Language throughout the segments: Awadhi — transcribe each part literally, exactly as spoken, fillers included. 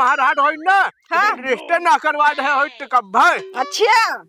हमार हाट होई ना, हाँ। रिश्ते ना करवा दे होई तो कब भाई? अच्छा,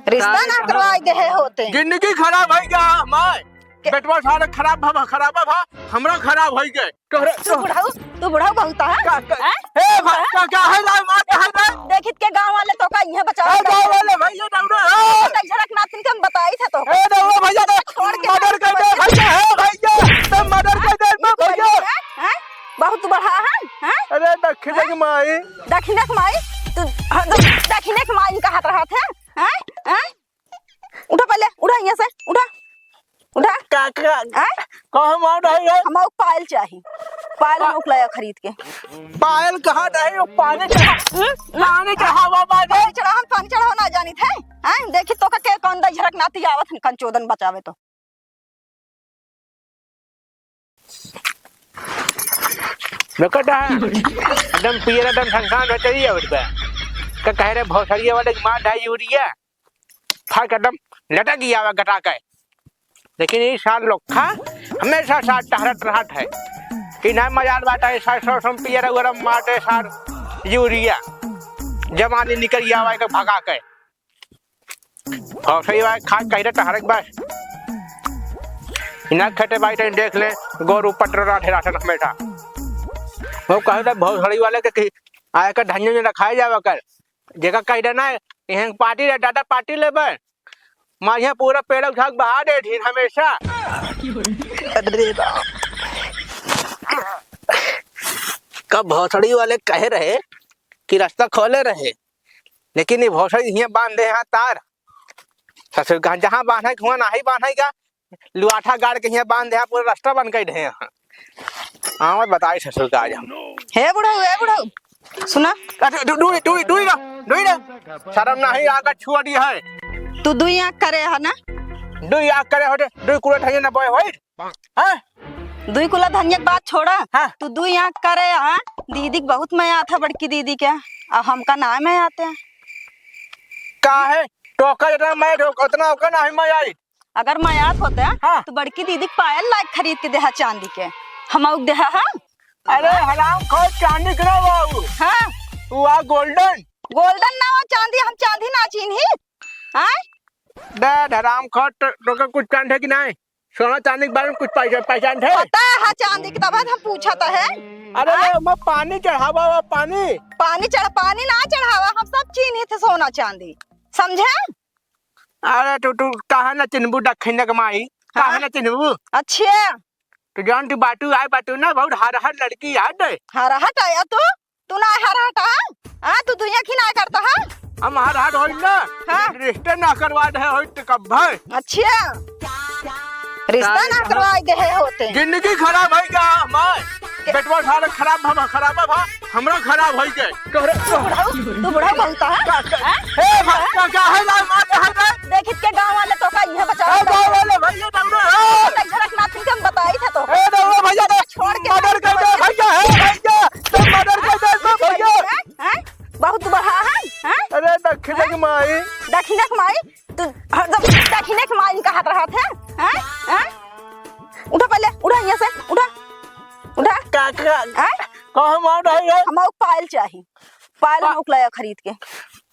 रिश्ता ना करवा दे होते। जिंदगी खराब होइ गया हमार। के- बेटवा सारा खराब भा, खराब भा, हमरा खराब होइ गए। तोहरे तू बुढ़ऊ, तू बुढ़ऊ बहुत है। का, का, हैं? ए, भा-, का, का है रे, मार, का है रे? देखित के गाँव वाले तो का इहे बचावे ए, गाँव वाले भैया, दौड़ो, ए! तो झड़क नाथिन के हम बताई थे तो। ए, दौड़ो भैया, तो छोड़ के murder कर दे, भैया, ए, भैया, तो murder कर दे, ए, भैया। हैं? हैं? बहुत बढ़ा है, हैं? अरे, दक्षिणक माई। दक्षिणक माई? तू, हाँ, तो दक्षिणक माई कहा रहा थे, हैं? हैं? उठा पहले, उठा यहाँ से, उठा, उठा। का, का? आय? कहाँ मार रही है? हम पायल चाही, पायल हम उकलाया खरीद के। पायल कहाँ रही? वो पानी चढ़ा, हम्म? पानी चढ़ावा बाजे। पानी चढ़ा, हम पानी चढ़ावा ना जानी थे। आय? देखी तो का के कौन दई झरक नाती आवत हन, कंचोदन बचावे तो। बेकटा है, एकदम पियर, एकदम संसान रहते ही है उठ पे। का कह रहे भोसड़िया वाले की मार ढाई यूरिया, फट एकदम लटक गया हुआ गटा के। लेकिन ई सार लोग खा हमेशा सार टहरत रहत है कि ना मजाल बात है, सार सौ सौ पियर उगरम मारते सार यूरिया जवानी निकल गया हुआ एक भगा के। भौसड़ी वाले खाट कही रहे टहरक बस। इना खेते बाई तनी देख ले, गोरू पटरा ढेरा सन हमेशा। वो कहे रहे भौसड़ी वाले के कि आए का धनिया में रखाए जावा कर। जेका कही रहे ना, इहें पार्टी रे, दादा पार्टी लेबे। माँ यहाँ पूरा पेड़ उठा के बहा दे ढीन हमेशा। अरे राम। कब भौसड़ी वाले कहे रहे कि रास्ता खोले रहे, लेकिन ये भौसड़ी हियाँ बांध दे हैं तार। ससुर कहाँ जहाँ बांधे के हुआ नाही बांधे का, लुआठा गाड़ के हियाँ बांध दे हैं, पूरा रास्ता बंद कर दे हैं। हाँ, मैं बताई ससुर का आज हम। हे बुढ़ऊ, हे बुढ़ऊ, सुना। अरे, दु-, दुई, दुई, दुई ना, दुई ना। शर्म नाही आगा छुआ दी है। तू दुई आँख करे है ना? दुई आँख करे होते, दुई कुड़े ठइये ना बोए होई। हाँ? दुई कुला धनिया के बात छोड़ा। हाँ। तू दुई आँख करे, हाँ? दीदी के बहुत मया आता बड़की दीदी के, आ हमका ना मया आते। का है? तोका जितना मया, उतना ओका नाही मया आई। अगर मया आत होते, हाँ। तो बड़की दीदी के पायल लायक खरीद के देहा चांदी के, हम आउक देहा, हाँ? अरे हराम खोर, चांदी के ना बाबू। हाँ। तू आ golden। Golden ना हो चांदी, हम चांदी ना चीन्ही। हाँ? डैड हराम खोर, तो, तोका कुछ चांदी है कि नाही? सोना चांदी के बारे में कुछ पहचान, पहचान है? पता है चांदी के, तब हम पूछत है। अरे हाँ? ले, मैं पानी चढ़ावा हुआ, पानी। पानी चढ़, पानी ना चढ़ावा, हम सब चीन्ही थे सोना चांदी, समझे? अरे तू, तू काहे ना चिन्हबू दखिनक माई? काहे हाँ? ना चिन्हबू? अच्छा। तू जान तू बाटू आए बाटू ना, बहुत हरहर लड़की याद है। हरहट आया तू? तू ना हरहट, हाँ? हाँ, तू दुनिया की ना करता, हाँ? हम हरहट होई ना? हाँ। रिश्ते ना करवा दे होई तो कब भाई? अच्छा। रिश्ता ना करवाई दे है होते। जिंदगी खराब है क्या हमार? के- बेटवा सारा खराब भा, खराब भा, हमरा खराब है के? तोहरे तू बुढ़ऊ, तू बुढ़ऊ बहुत है? का, का, हाँ? ए, भा, का, का है लाल मार, का है रे? देखित के गाँव वाले तो का इहे बचावा ए, गाँव वाले भैया, दौड़ो, ए! तो झड़क नाथिन के हम बताई थे तो। ए, दौड़ो भैया, दे। छोड़ के murder कर दे भैया, ए भैया, तो murder कर दे तो भैया। हैं? हैं? बहुत बढ़ा है, हैं? अरे, दखिनक हैं? माई। दखिनक माई? तू हरदम दखिनक माई कहत रहत है, हैं? हैं? उठा पहले, उठा यहाँ से, उठा, उठा। का, का? हैं? कहाँ मार रही है? हम आउक पायल चाही, पायल पा- हम आउक लाया खरीद के।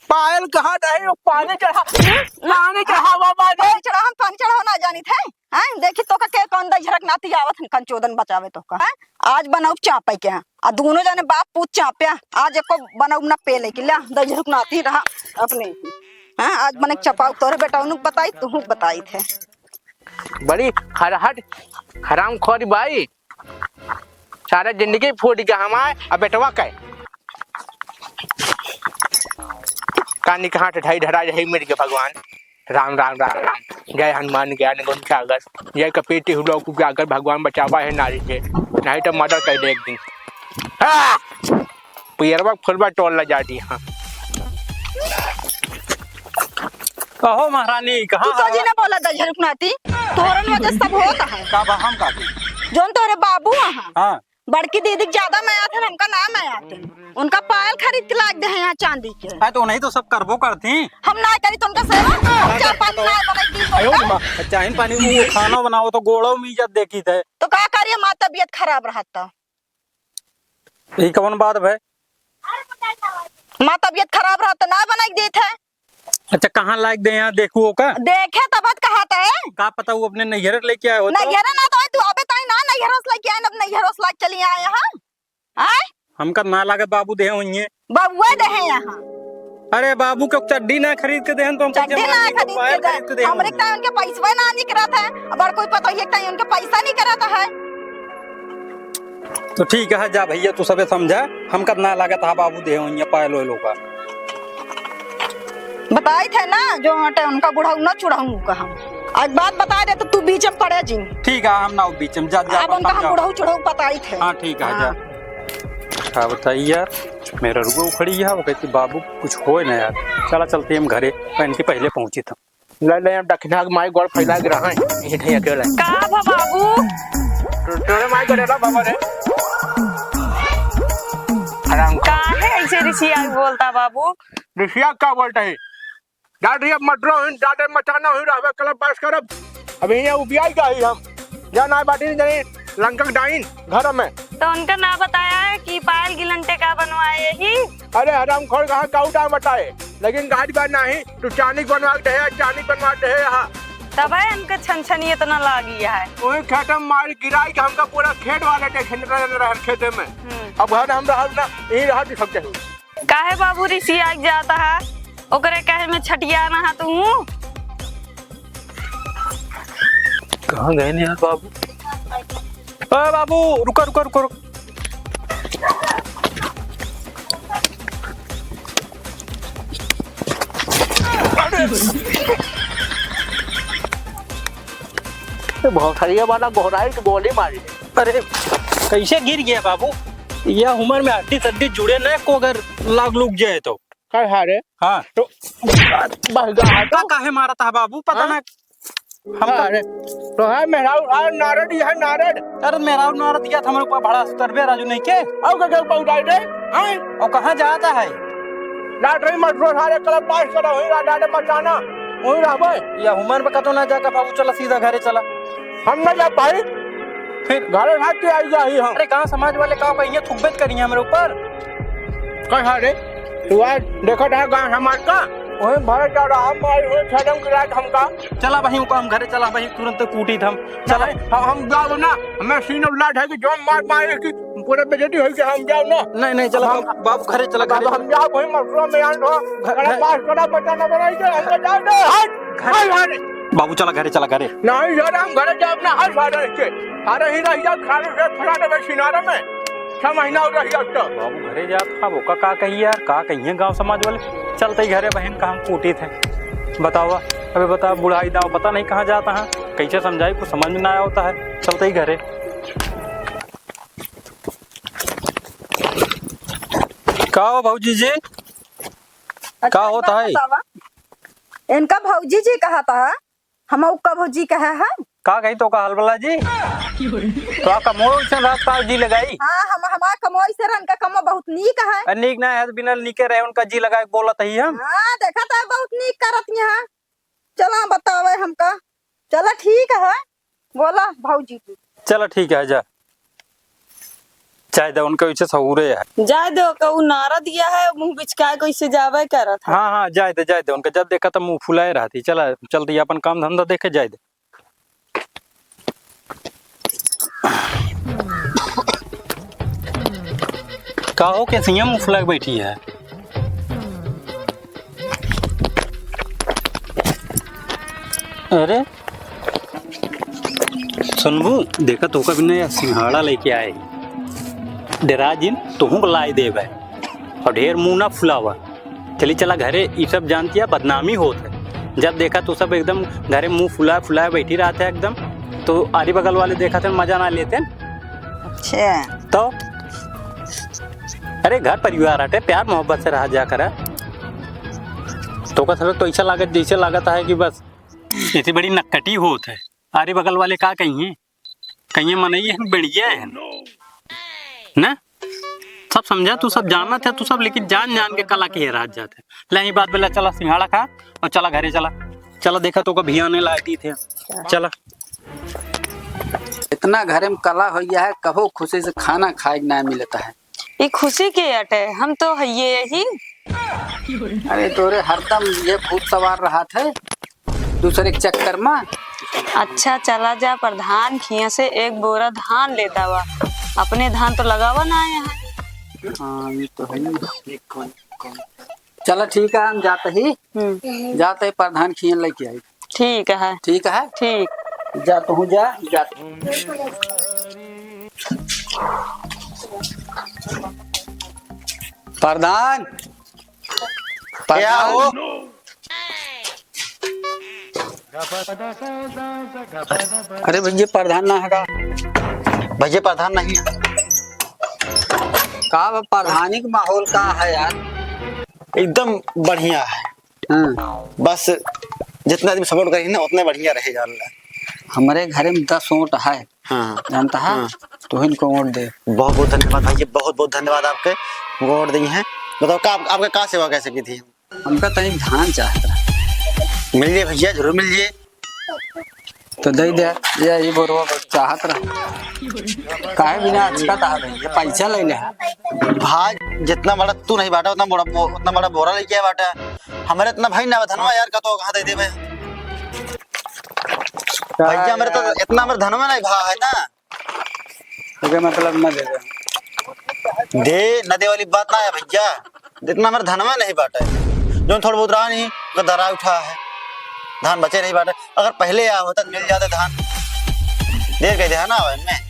पायल कहाँ रही? वो पानी चढ़ा, पानी चढ़ावा बाजे। पानी चढ़ा, हम पानी चढ़ावा ना जानी थे। हैं? देखी तो का के कौन दई झरक नाती आवत हन, कंचोदन बचावे तो का। हैं? आज बनौब चापे के हैं। आ दोनों जने बाप पूत चापे। आज एको बनौब ना पेले कि ल्या, दई झरक नाती रहा अपने। हैं? आज बने चपाऊ तोरे बेटा उनुक बताई, तुहुक बताई थे। बड़ी हरहट हरामखोरी बाई। सारा जिंदगी फूट गया हमार, अब बेटवा के। कानी कहाँ से ढाई ढरा जाई मिल के भगवान। राम, राम, राम, राम। जय हनुमान ज्ञान गुण सागर। जय कपीति हु लोक उजागर, भगवान बचावा है नारी से। नहीं तो murder कर दे एक दिन। हाँ! पियरवा फुलवा टोल ला जा दी, हाँ। कहो महारानी, कहाँ तू तो है? जी ना बोला दई झरक नाती, तोहरन वजह से सब होता है। का बा हम का की? जोन तोहरे बाबू हैं। हाँ। बड़की दीदी के ज्यादा मया थे, हमका ना मया थे। उनका पायल खरीद के लाग दे हैं यहाँ चांदी के। अरे तो नहीं तो सब करबो करती। हम ना करी तो उनका सेवा, चाय पानी ना बनाई दी तो आयो उनका। माँ, चाय पानी वो खाना बनाओ तो गोड़ो में इज्जत देखी थे। तो का करिए माँ, तबीयत खराब रहता। ई कवन बात भे? हाँ, तबियत खराब रहा तो ना बनाई देत है। अच्छा, कहाँ लायक दे यहाँ देखू ओका? देखे तब कहत है। का पता वो अपने नैहर से लेके आए हो तो? नैहर ना तो तू अबे ताई ना नैहर से लेके आए, अब नैहर से लाके चली आए हम। आय? हमका ना लागत बाबू देहे होइए। बाबुआ देहे यहाँ। अरे बाबू के चड्डी ना खरीद के देहन तो हम चड्डी कैसे ना मानेंगे? खरीद पायल के दे। खरीद के देहे हमरे होइए। टाइम उनके पैसवा ना निकरत है, अब और कोई पता ही टाइम उनके पैसा निकरत है। तो ठीक है, जा भैया, तू सबे समझा, हमका ना लागत हा बाबू देहे होइए पायल ओयल ओका। बताई थे ना, जो हटे उनका बुढ़ऊ ना चुढ़ऊ का हम। एक बात बता दे तो तू बीच में पड़े जिन। ठीक है, हम ना बीच में, जा, जा, अब अपन उनका हम समझा। बुढ़ऊ चुढ़ऊ बताई थे। हाँ, ठीक है, जा। हाँ। का बताई यार, मेरा रुआ उखड़ी है, वो कहती, "बाबू, कुछ होए ना यार, चला चलते हम घरे, पहन के पहले पहुँची था।" ले, ले, हम दक्षिणा के माई गोड़ फैला के रहा है, यही ठैया के वाला। का भा बाबू? तो, तोरे माई गोड़ ला बाबा रे। आराम कर। काहे ऐसे रिसिया बोलता बाबू? रिसिया का बोलता है? डाट रही अब मटरो हिन, डाटे मचाना हुई रहबे, कलब पास करब। अब यहाँ उबियाई का ही हम। जा ना बाटी नहीं जानी, लंका के डाइन घर में। तो उनका ना बताया है कि पायल गिलंटे का बनवाए यही? अरे हराम खोर, कहाँ काऊ टाइम बताए, लेकिन गाड़ी बार नहीं, तू चांदी के बनवा के दे, चांदी के बनवा के दे यहाँ। तब है इनका छन छन इतना लागी है। वही खेत में मार गिराई के हमका पूरा खेत वाले देखे न रहे, रहे खेते में। हम्म। अब घर हम रह ना, यही रह सकते हैं। काहे बाबू रिसिया जाता है? ओकरे कहे में छटिया ना तू। कहाँ गए ने यार बाबू? ओ बाबू, रुको, रुको, रुको, रुको। ये भौसरिया वाला गोहराई तो गोली मारी। अरे, कैसे गिर गया बाबू? यह उम्र में हड्डी सड्डी जुड़े न को अगर लाग लुक जाए तो। का है रे? हाँ। तो बहगा है तो? का काहे मारा था बाबू? पता हाँ? ना। हम तो अरे, तो है मेहरारू, आ नारद, यह नारद। अरे मेहरारू नारद गया था हमारे ऊपर बड़ा सुतर बे राजू नहीं के? और का, का पहुंचाई दे? हैं? और कहाँ जाता है? लाटरी मत रो सारे, कल पास करा हुई, लाटा दे मचाना, वही रहबे। या उमर में कतो ना जाकर बाबू, चला सीधा घरे चला। हम ना जा पाई। फिर? घरे भाग के आई जाही हम। अरे गाँव समाज वाले का कहिए, थुकबे त करिए हमरे ऊपर। कहा रे, तू आज देखत है गाँव समाज का? वही भरे जा रहा हम, आई हुई छदम की रात हमका। चला भाई, उनको हम घरे चला भाई, तुरंत कूटी थम। चला। हम, हम जाओ ना, हमें सीन लाट है कि जो मार मारे कि पूरा बेइज्जती होई कि हम जाओ ना। नहीं, नहीं, चला हम, बाबू, बाबू, घरे चला, अब घरे हम चला। जाओ भाई, मथुरा में आन हो। घर, अरे घर। पास करा, बच्चा ना बनाई के, हमको जाओ दे। हट, घर। हट, हट। बाबू, चला घरे, चला घरे। नहीं यार, हम घरे जाओ ना, हर सारे के। अरे ही रह जाओ, खाने से फुला देबे सिनारे में। छह महीना हो रही अब तो। बाबू, घरे जात, अब ओका का कही यार, का कहिए गाँव समाज वाले। चलते ही घरे बहन का हम कूटी थे। बतावा, अबे बता, बुढ़ाई दाव पता नहीं कहाँ जाता है, कैसे समझाई, कुछ समझ में ना आवता है। चलते ही घरे। का हो भौजी जी? अच्छा, का एक होता बात है? बतावा, इनका भौजी जी कहा था, हम उनका भौजी कहे है। का कही तो का हलबला जी? तो का कमो से रात का जी लगाई? हाँ, हम, हमार कमो से रन का कमो बहुत नीक है। अरे नीक ना है, बिना नीके रहे उनका जी लगाए बोलत ही हम। हाँ, देखा तो बहुत नीक करत यहाँ। चला बतावे हमका। चला ठीक है, बोला भौजी की। चला ठीक है, जा। जाए दे, उनका वैसे सहूरे है। जाए दे, ओका उ नारा दिया है, मुँह बिचकाए कैसे जावे करत है। हाँ, हाँ, जाए दे, जाए दे, उनका जब देखा तब मुँह फुलाए रहती। चला, चलती अपन काम धंधा देखे, जाए दे। का हो, कैसे यहाँ मुँह फुला के बैठी है? अरे, सुनबू, देखा तोका बिना या सिंघाड़ा लेके आए। डेरा जिन, तोहूँ को लाए देबे। और ढेर मुँह ना फुलावा। चली चला घरे, ई सब जानतिया बदनामी होत है। जब देखा तो सब एकदम घरे मुँह फुलाए फुलाए बैठी रहत है एकदम। तो आरी बगल वाले देखत है, मजा ना लेते। अच्छा। तो अरे घर परिवार हटे, प्यार मोहब्बत से रहा जा करा। तोका सब तो ऐसा लागत, जैसे लागत है कि बस इतनी बड़ी नक्कटी होत है। आरी बगल वाले का कहिए, कहिए मनई है, बढ़िया है ना? सब समझा, तू सब जानत है, तू सब, लेकिन जान जान के कला के हेरात जात है। ले, यही बात बोला, चला सिंघाड़ा खा और चला घरे चला। चला, देखा तोका भियाने लाए दी थे। चला। इतना घरे में कला हो गया है, कबो खुशी से खाना खाए के ना मिलता है। ई खुशी के अटे, हम तो हइये यही। अरे तोरे हरदम ये भूत सवार रहत है दूसरे के चक्कर में। अच्छा चला जा प्रधान खिया से एक बोरा धान लेता हुआ, अपने धान तो लगावा ना आए हैं। हाँ ये तो है ही। चला ठीक है, हम जाते ही। हम्म। जाते ही प्रधान खिया लेके आई। ठीक है। ठीक है। ठीक। जा तू जा, जा। प्रधान, क्या प्रधान। हो? अरे भैया, प्रधान ना है का? भैया, प्रधान नहीं है। का बा, प्रधानी का माहौल का है यार? एकदम बढ़िया है। हाँ। बस जितना आदमी support करी ना, उतने बढ़िया रहे, जान ला। हमरे घरे में दस वोट है। हाँ। जानता है? हाँ। तोहिन को वोट दे। बहुत बहुत धन्यवाद भैया, बहुत बहुत धन्यवाद आपके, हमको वोट दी है। बताओ का आप, आपका का सेवा कैसे की थी? हमका तनी धान चाहत रहा। मिल जाए भैया, जरूर मिल जाए। तो दे दे, ये, ये बोरवा बस चाहत रहा। काहे बिना अच्छा कहा भैया, पैसा ले ले। भाई जितना बड़ा तू नहीं बाटा, उतना बड़ा बो-, उतना बड़ा बोरा लेके आया बाटा। हमारे इतना भाई ना धनवा यार का तो कहाँ दे दे भाई? भैया, मेरे तो इतना मेरे धन में नहीं भा है ना। ओके, मतलब ना दे दे। दे, ना दे वाली बात ना है भैया, इतना मेरे धन में नहीं बाटे। जो थोड़ा बहुत रहा नहीं, तो दरा उठा है, धान बचे नहीं बाटे। अगर पहले आया होता, मिल जाते धान। देर कह दे है ना, भाई, मैं